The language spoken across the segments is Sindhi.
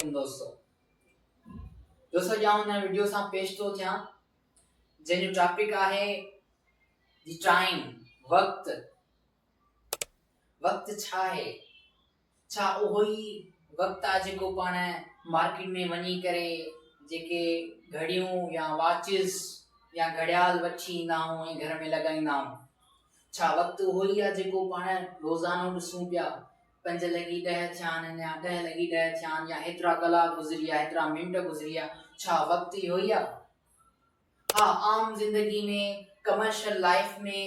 عليڪم دوستو دوستو اڄ آئون هن وڊيو سان پيش ٿو ٿيان جنهن جو ٽاپڪ آهي the time وقت وقت ڇا آهي ڇا اهو ئي وقت آهي جيڪو پاڻ مارڪيٽ ۾ وڃي ڪري جيڪي گهڙيون يا واچز يا گهڙيال وٺي ايندا آهيون ۽ گهر ۾ لڳائيندا آهيون؟ ڇا وقت اهو ئي آهي جيڪو پاڻ روزانو ڏسون پيا 5 لڳي 10 ٿيا آهن يا 10 لڳي 10 ٿيا آهن يا هيترا ڪلاڪ گذري ويا، هيترا منٽ گذري ويا، ڇا وقت اهو ئي آهي؟ ها، عام زندگي ۾ ڪمرشل لائيف ۾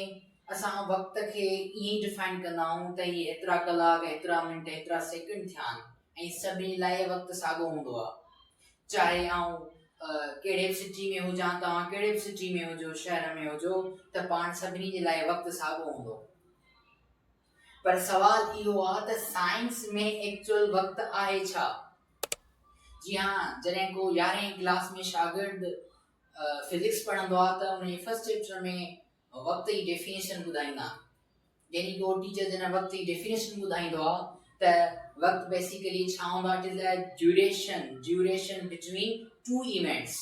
اسان وقت کي ائين ئي ڊفائن ڪندا آهيون ته هي هيترا ڪلاڪ، هيترا منٽ، هيترا سيڪنڊ ٿيا آهن ۽ سڀني لاء وقت ساڳو هوندو آهي. چاهي آئون ڪهڙي به سٽي ۾ هجان، توهان ڪهڙي به سٽي ۾ هجو، شهر ۾ هجو ته پاڻ سڀني جي لاء وقت ساڳو هوندو. پر سوال اهو آهي ته سائنس ۾ ايڪچوئل وقت آهي ڇا؟ جي ها، جڏهن ڪو يارهين ڪلاس ۾ شاگرد فزڪس پڙهندو آهي ته ان جي فرسٽ چيپٽر ۾ وقت جي ڊيفينيشن ٻڌائيندا آهن. يعني ڪو ٽيچر جڏهن وقت جي ڊيفينيشن ٻڌائيندو آهي ته وقت بيسيڪلي ڇا هوندو آهي؟ It is a duration, duration between two events.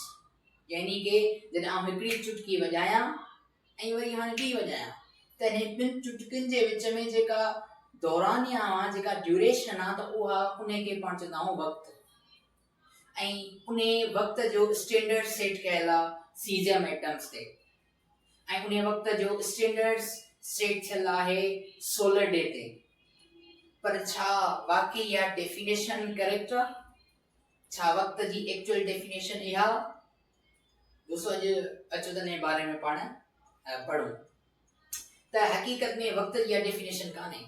يعني ڪي جڏهن آئون هڪڙي چٽڪي وڄايان ۽ وري هاڻي ٻي وڄايان ته انهن ٻن چٽڪين جي وچ ۾ جيڪا دورانيا آ، جيڪا ڊيوريشن آ، ته اها انهي کي پاڻ چوندا آهيون وقت. ۽ انهي وقت جو اسٽينڊرڊ سيٽ ڪيل آ سيزيم ايٽمز تي ۽ انهي وقت جو اسٽينڊرڊ سيٽ ٿيل آهي سولر ڊي تي. پر ڇا واقعي اها ڊيفينيشن ڪريڪٽ آ؟ ڇا وقت جي ايڪچوئل ڊيفينيشن اها؟ دوستو، اڄ اچو ته انهي باري ۾ پاڻ پڙهون ته حقيقت ۾ وقت جي اها ڊيفينيشن ڪانهي.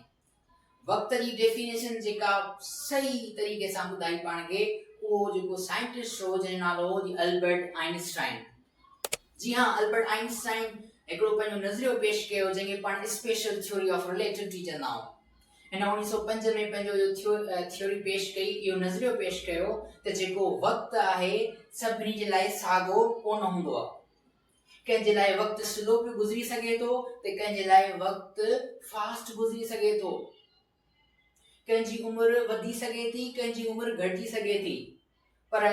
وقت جي ڊيفينيشن جيڪا صحيح طريقي سان ٻڌائي پاڻ کي، اهو جيڪو سائنٽسٽ هو جنهن جو نالو هو جي البرٽ آئنسٽائن. جي ها، البرٽ آئنسٽائن هڪڙو پنهنجو نظريو پيش ڪيو جنهن کي پاڻ اسپيشل ٿيوري آف رليٽوٽي چوندا آهيون. هن 1905 ۾ پنهنجو اهو ٿيوري پيش ڪئي، اهو نظريو پيش ڪيو ته جيڪو وقت آهي سڀني جي لاء ساڳو ڪونه هوندو آهي. ڪنهن جي لاء وقت سلو به گذري سگهي ٿو ته ڪنهن جي لاء وقت فاسٽ گذري سگهي ٿو. ڪنهن جي عمر وڌي سگهي ٿي، ڪنهن جي عمر گهٽجي سگهي ٿي. پر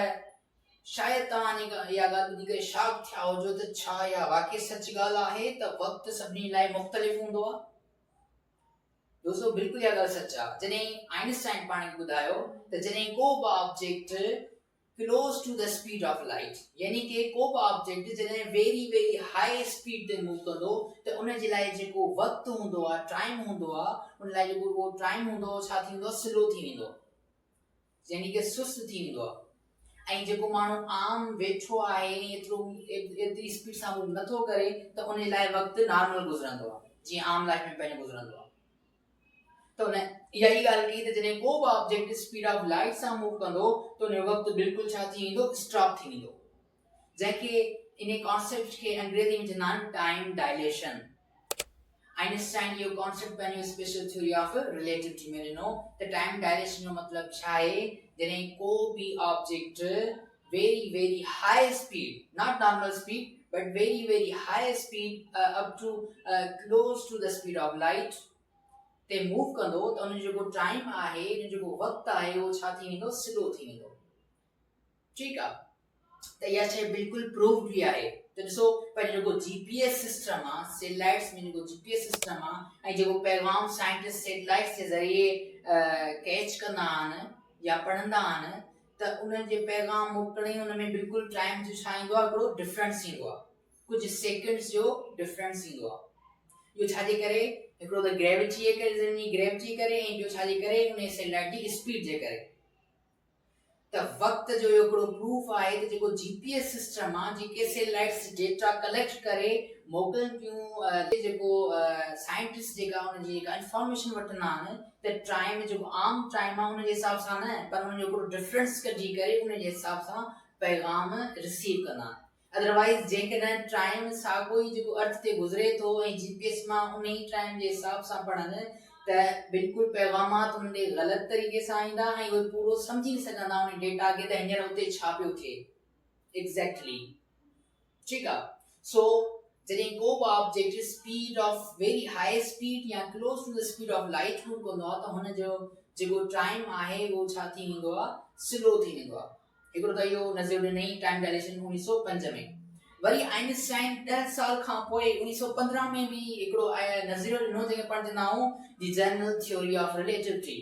شايد توهان اها ڳالهه ٻڌي ڪري شاڪ ٿيا هجو ته ڇا اها واقعي سچ ڳالهه آهي ته وقت سڀني لاء مختلف هوندو آهي؟ دوستو، بلڪل اها ڳالهه سچ آهي. جڏهن آئنسٽائن پاڻ کي ٻڌايو ته جڏهن ڪو به object close to the speed of light, يعني ڪي ڪو به آبجيڪٽ جڏهن ويري ويري هاء اسپيڊ تي موو ڪندو ته ان جي لاء جيڪو وقت هوندو آهي، ٽائيم هوندو آهي، ان لاء جيڪو اهو ٽائيم هوندو آهي ڇا ٿي ويندو آهي؟ سلو ٿي ويندو آهي، يعني ڪي سست ٿي ويندو آهي. ۽ جيڪو ماڻهو عام ويٺو آهي ۽ ايترو ايتري اسپيڊ سان موو نٿو ڪري ته ان جي لاء وقت نارمل گذرندو آهي، جيئن عام لائف ۾ پنهنجو گذرندو آهي. ته ان اها ئي ڳالهه ڪئي ته جڏهن ڪو به آبجيڪٽ اسپيڊ آف لائٽ سان موو ڪندو ته ان جو وقت بلڪل ڇا ٿي ويندو؟ اسٽاپ ٿي ويندو، جنهن کي ان ڪانسيپٽ کي انگريزي ۾ چوندا آهن ٽائيم ڊائليشن. آئنسٽائن اهو ڪانسيپٽ پنهنجو اسپيشل ٿيوري آف رليٽوٽي ۾ ڏنو ته ٽائيم ڊائليشن جو مطلب ڇا آهي؟ جڏهن ڪو به object very very high speed, not normal speed but very very high speed up to close to the speed of light تي موو ڪندو ته ان جو جيڪو ٽائيم آهي، ان جو جيڪو وقت آهي، اهو ڇا ٿي ويندو؟ سلو ٿي ويندو. ٺيڪ آ، ته اها شيء بلڪل پرووڊ به آهي ته ڏسو پنهنجو جيڪو جي پي ايس سسٽم آ، سيٽلائٽس ۾ جيڪو جي پي ايس سسٽم آ ۽ جيڪو پيغام سائنٽسٽ سيٽلائٽس جي ذريعي ڪيچ ڪندا آهن يا پڙهندا آهن ته انهن جي پيغام موڪلڻ ان ۾ بلڪل ٽائيم جو ڇا ايندو آ؟ هڪڙو ڊفرنس ايندو آ، ڪجهه سيڪنڊس جو ڊفرنس ايندو آ. اهو ڇا جي ڪري؟ هڪڙو ته گريوٽي جي ڪري، زمين جي گريوٽي جي ڪري، ۽ ٻيو ڇا جي ڪري؟ ان سيٽلائٽ جي اسپيڊ جي ڪري. ته وقت جو اهو هڪڙو پروف آهي ته جيڪو جي پي ايس سسٽم آ، جيڪي سيٽلائٽس ڊيٽا ڪليڪٽ ڪري موڪلن پيون، جيڪو سائنٽسٽ جيڪا ان جي جيڪا انفارميشن وٺندا آهن ته ٽائيم جيڪو عام ٽائيم آ ان جي حساب سان نه پر ان جو هڪڙو ڊفرنس ڪڍي ڪري ان جي حساب سان پيغام رسيو ڪندا آهن. ادروائيز جيڪڏهن ٽائيم ساڳو ئي جيڪو ارٿ تي گذري ٿو ۽ جي پي ايس مان انهي ٽائيم جي حساب سان پڙهن ته بلڪل پيغامات انهن ڏي غلط طريقي سان ايندا ۽ اهي پورو سمجهي نه سگهندا انهي ڊيٽا کي ته هينئر اتي ڇا پيو ٿئي ايگزيڪٽلي. ٺيڪ آ، سو جڏهن ڪو به object speed of very high speed يا close to the speed of light move ڪندو آ ته هن جو جيڪو ٽائيم آهي اهو ڇا ٿي ويندو آ؟ سلو ٿي ويندو آ. هڪڙو ته اهو نظريو ڏنائين ٽائيم ڊائليشن 1905 ۾. وري آئنسٽائن 10 سال کان پوء 1915 ۾ به هڪڙو نظريو ڏنو جنهن کي پاڻ چوندا آهيون the general theory of relativity.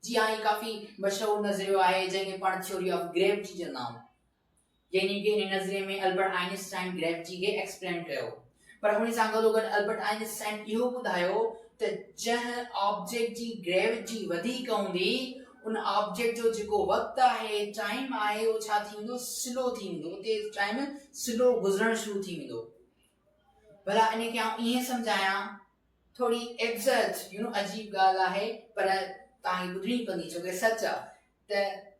جي ها هي ڪافي مشهور نظريو آهي جنهن کي پاڻ ٿيوري آف گريوٽي چوندا آهيون. يعني ڪه ان نظريي ۾ البرٽ آئنسٽائن گريوٽي کي ايڪسپلين ڪيو. پر ان سان گڏوگڏ البرٽ آئنسٽائن اهو ٻڌايو ته جنهن آبجيڪٽ جي گريوٽي وڌيڪ هوندي ان آبجيڪٽ جو جيڪو وقت آهي، ٽائيم آهي، اهو ڇا ٿي ويندو؟ سلو ٿي ويندو. اتي ٽائيم سلو گذرڻ شروع ٿي ويندو. ڀلا ان کي آئون ائين سمجهايان ٿوري Absurd، you know، عجيب ڳالهه آهي پر توهان کي ٻڌڻي پوندي ڇو ڪه سچ آهي ته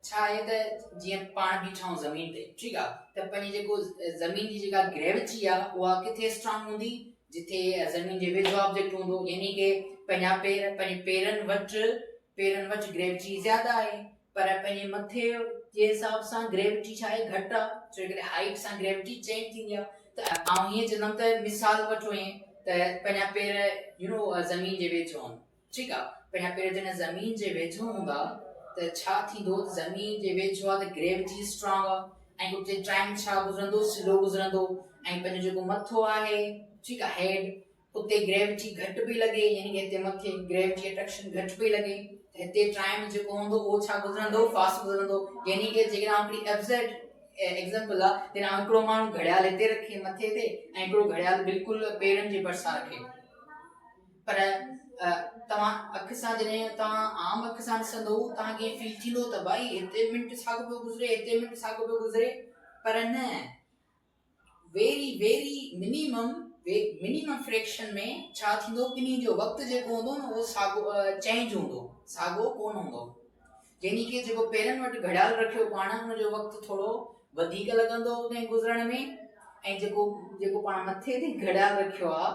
ڇا آهي ته جيئن پاڻ بيٺا آهيون زمين تي ٺيڪ آهي ته پنهنجي جيڪو زمين جي جيڪا گريوٽي آهي اها ڪٿي اسٽرانگ هوندي جتي زمين جي ويجهو آبجيڪٽ هوندو يعني ڪه پنهنجا پير پنهنجي پيرن وٽ گريوٽي زياده آهي پر پنهنجي مٿي جي حساب سان گريوٽي ڇا آهي گهٽ آهي ڇو ڪري هائيٽ سان گريوٽي چينج ٿيندي آهي ته آئون هيئن چوندم ته مثال وٺو ائين ته پنهنجا پير يو نو زمين جي ويجهو آهن ٺيڪ آ پنهنجا پير جڏهن زمين جي ويجهو هوندا ته ڇا ٿيندو زمين جي ويجهو آ ته گريوٽي اسٽرانگ آ ۽ اتي ٽائيم ڇا گذرندو سلو گذرندو ۽ پنهنجو جيڪو مٿو آهي ٺيڪ آ هيڊ اتي گريوٽي گهٽ پئي لڳي يعني هتي مٿي گريوٽي اٽريڪشن گهٽ پئي لڳي ته هتي ٽائيم جيڪو هوندو اهو ڇا گذرندو فاسٽ گذرندو يعني ڪي جيڪڏهن آئون هڪڙي ايبزرڊ ايگزامپل آ جيڪڏهن آئون هڪڙو ماڻهو گهڙيال هتي رکي مٿي تي ۽ هڪڙو گهڙيال بلڪل پيرن جي ڀرسان رکي پر توهان اک سان جڏهن توهان عام اک سان ڏسندو توهان کي فيل ٿيندو ته ڀائي هتي منٽ ساڳو پيو گذري هتي منٽ ساڳو پيو گذري پر نه ويري ويري منيمم منيمم فريڪشن ۾ ڇا ٿيندو ٻنهي جو وقت جيڪو هوندو نه اهو ساڳو چينج هوندو ساڳو ڪونه هوندو يعني ڪي جيڪو پيرن وٽ گهڙيال رکيو پاڻ ان جو وقت ٿورو وڌيڪ لڳندو اتي گذرڻ ۾ ۽ جيڪو جيڪو پاڻ مٿي تي گهڙيال رکيو آ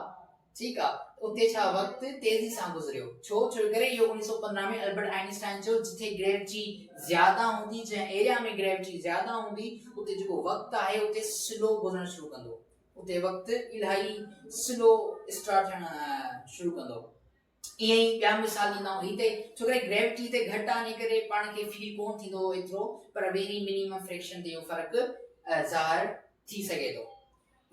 ٺيڪ آ اتي ڇا وقت تيزي سان گذريو ڇو ڇو ڪري اهو 1915 ۾ البرٽ آئنسٽائن چيو جٿي گريوٽي زياده هوندي جنهن ايريا ۾ گريوٽي زياده هوندي اتي جيڪو وقت آهي اتي سلو گذرڻ شروع ڪندو اتي وقت الاهي سلو اسٽارٽ ٿيڻ شروع ڪندو ائين ئي ٻيا مثال ڏيندا هي ته ڇو ڪري گريوٽي تي گهٽ آ ان ڪري پاڻ کي فيل ڪون ٿيندو ايترو پر ويري منيمم فريڪشن تي اهو فرق ظاهر ٿي سگهي ٿو.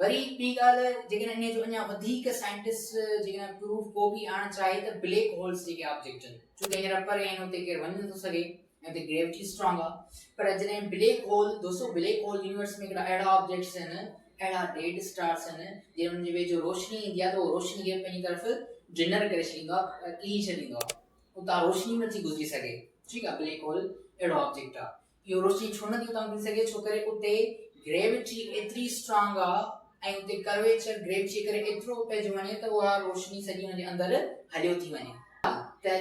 وري ٻي ڳالهه جيڪڏهن انهيء جو اڃا وڌيڪ سائنٽسٽ جيڪڏهن پروف ڪو به آڻڻ چاهي ته بليڪ هولز جيڪي آبجيڪٽ آهن چونڪه هينئر پري آهن اتي ڪير وڃي نٿو سگهي ۽ اتي گريوٽي اسٽرانگ آهي پر جڏهن بليڪ هول دوستو بليڪ هول يونيورس ۾ هڪڙا اهڙا آبجيڪٽس آهن اهڙا ڊيڊ اسٽارس آهن جڏهن انهن جي ويجهو روشني ايندي آهي ته اهو روشني کي پنهنجي طرف جنر ڪري ڇڏيندو آهي ڪهي ڇڏيندو آهي اتان روشني نٿي گذري سگهي ٺيڪ آهي بليڪ هول اهڙو آبجيڪٽ آهي اهو روشني ڇو نٿي اتان گذري سگهي ڇو ڪري اتي گريوٽي ايتري اسٽرانگ آ ۽ اتي ڪرويچر گريوٽي جي ڪري ايترو پئجي وڃي ته اها روشني سڄي ان جي اندر هليو ٿي وڃي ته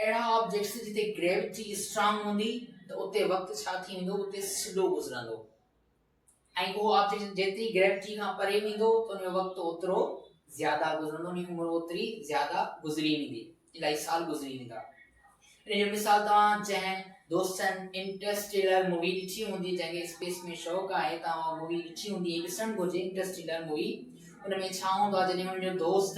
اهڙا آبجيڪٽس جتي گريوٽي اسٽرانگ هوندي ته اتي وقت ڇا ٿي ويندو اتي سلو گذرندو ۽ اهو آبجيڪٽ جيتري گريوٽي کان پري ويندو ته ان جو وقت اوترو زياده گذرندو ان جي عمر اوتري زياده گذري ويندي الاهي سال گذري ويندا ان جو مثال توهان جنهن دوستن انٽرسٽيلر مووي ڏٺي هوندي جنهن کي اسپيس ۾ شوق آهي توهان اها مووي ڏٺي هوندي ۽ ڏسڻ گهرجي انٽرسٽيلر مووي ان ۾ ڇا هوندو آهي جڏهن ان جو دوست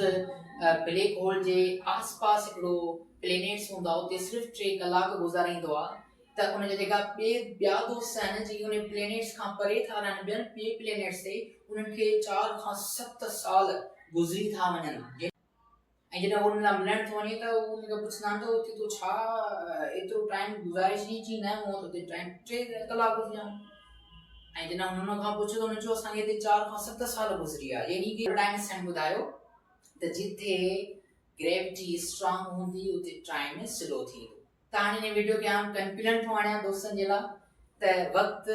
بليڪ هول جي آس پاس هڪڙو پلينيٽس هوندو آهي اتي صرف 3 ڪلاڪ گذاريندو آهي ته ان جا جيڪا ٻي ٻيا دوست آهن جيڪي ان پلينيٽس کان پري ٿا رهن ٻين ٻي پلينيٽس تي انهن کي 4 کان 7 سال گذري ٿا وڃن ۽ جڏهن هو ان سان ملڻ ٿو وڃي ته هو ان کان پڇندا آهن ته اتي تو ڇا ايترو ٽائيم گذاري ڇڏي چي نه مون ته اتي ٽائيم 3 ڪلاڪ گذريا ۽ جڏهن هن ان کان پڇيو ته هن چيو اسان کي هتي 4 کان 7 سال گذري ويا يعني ڪي آئنسٽائن ٻڌايو ته جتي گريوٽي اسٽرانگ هوندي اتي ٽائيم سلو ٿيندو ته هاڻي هن ويڊيو کي آئون ڪنڪلوڊ ٿو آڻيان دوستن جي لاء ته وقت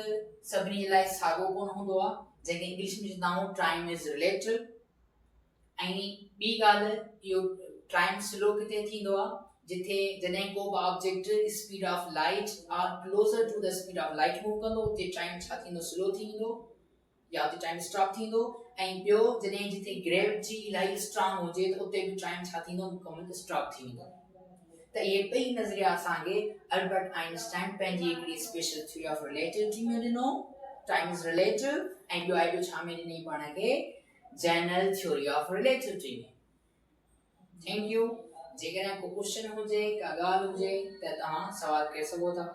سڀني جي لاء ساڳو ڪونه هوندو آهي جنهن کي انگلش ۾ چوندا آهيون ٽائيم از رليٽو ۽ ٻي ڳالهه اهو ٽائيم سلو ڪٿي ٿيندو آهي جٿي جڏهن ڪو به object speed of light or closer to the speed of light move ڪندو اتي ٽائيم ڇا ٿيندو سلو ٿي ويندو يا اتي ٽائيم اسٽاپ ٿيندو ۽ ٻيو جڏهن جٿي گريوٽي الاهي اسٽرانگ هجي ته اتي به ٽائيم ڇا ٿيندو مڪمل اسٽاپ ٿي ويندو ته اهي ٻئي نظريا اسان کي البرٽ آئنسٽائن پنهنجي هڪڙي اسپيشل ٿيوري آف رليٽوٽي ۾ ڏنو ٽائيم is relative ۽ ٻيو آئيڊيو ڇا ۾ ڏني پاڻ کي general theory of relativity ۾. Thank you جيڪڏهن ڪو ڪوشچن هجي ڪا ڳالهه هجي ته توهان سوال ڪري سگهو ٿا.